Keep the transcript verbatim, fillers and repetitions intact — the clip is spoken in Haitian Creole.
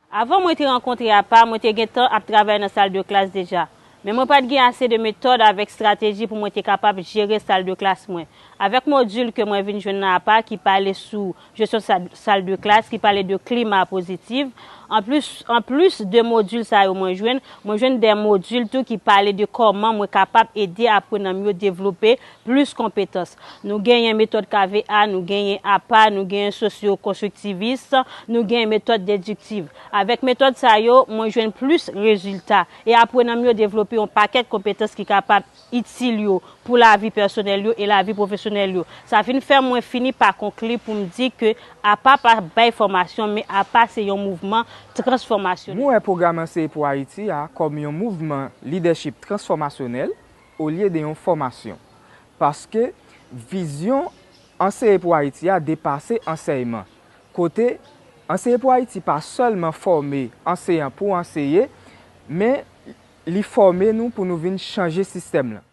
Avan mwen te rankontre apa, mwen te gentan ap travay nan sal de klas deja. Men mwen pa t gen ase de metòd avèk estrateji pou mwen te kapab jere sal de klas mwen. Avèk modil ke mwen vin jwenn nan apa ki pale sou jesyon sal, sal de klas, ki pale de klima pozitif, anplis, anplis de modil sa yo mwen jwenn, mwen jwenn de modil tou ki pale de kòman mwen kapab ede aprenan m yo devlope plis konpetans. Nou genyen metòd K V A, nou genyen apa, nou genyen sosyo-konstriktivis, nou genyen metòd dediktif. Avèk metòd sa yo, mwen jwenn plis rezilta. E aprenan m yo devlope yon pakèt konpetans ki kapab itil yo pou lavi pèsonèl yo e lavi pwofesyonèl yo. Sa vin fè mwen fini pa konkli pou m di ke apa pa bay fòmasyon, men apa se yon mouvman transfòmasyonèl. Mwen wè pwogram Anseye pou Ayiti a kòm yon mouvman lidèchip transfòmasyonèl olye de yon fòmasyon. Paske vizyon Anseye pou Ayiti a depase ansèyman. Kote Anseye pou Ayiti pa sèlman fòme anseyan pou anseye, men li fòme nou pou nou vin chanje sistèm lan.